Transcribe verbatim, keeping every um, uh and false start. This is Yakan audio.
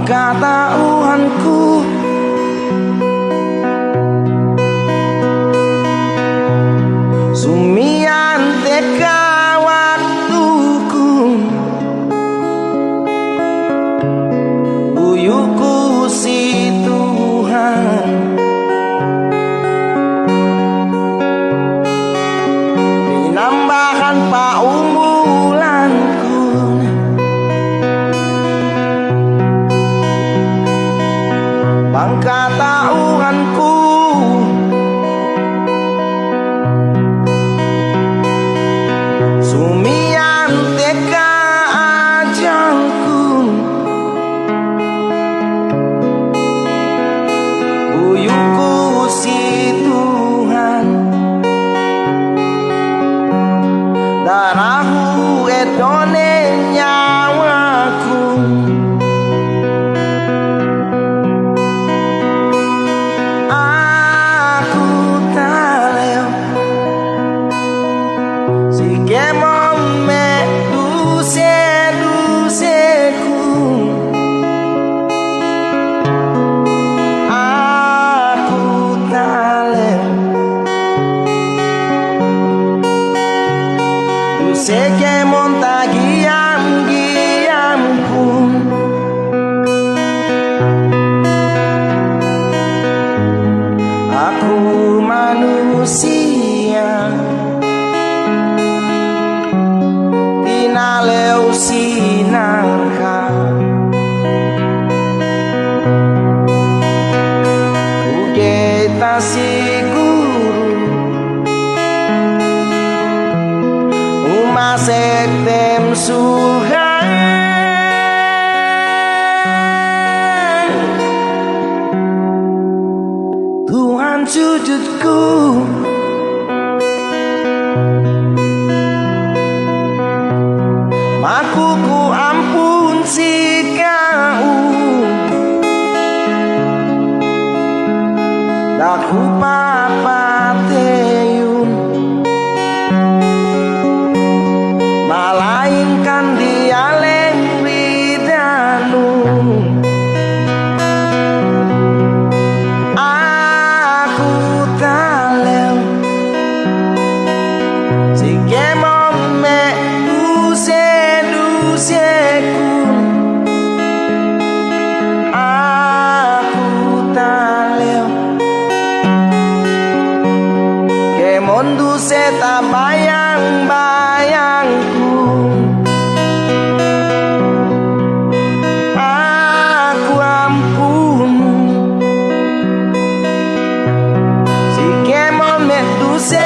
Kata'uhanku, sumiyan tekka waktukun, buyu'ku si Tuhan. Pinambahan pa'umulankun, bang kata'uhanku, sumiyan tekka ajangkun, buyu'ku si Tuhan, darahu eddo'ne nyawakun. Aku talew si kēmon me' duse-duseku. Aku talew duse kēmon tagiyam-giyamkun. Aku manusiya' tinalew si narka'. Ga'i tasiguru umasek dem surga'. Tuhan sujudku, maku ku ampun si ka'u, da'a ku papateyun, malaingkan diyalem ridanu. Aku talew si kēmon me' duse-duseku. Aku talew kēmon duse tabayang-bayangku. Aku ampun si kēmon me' duse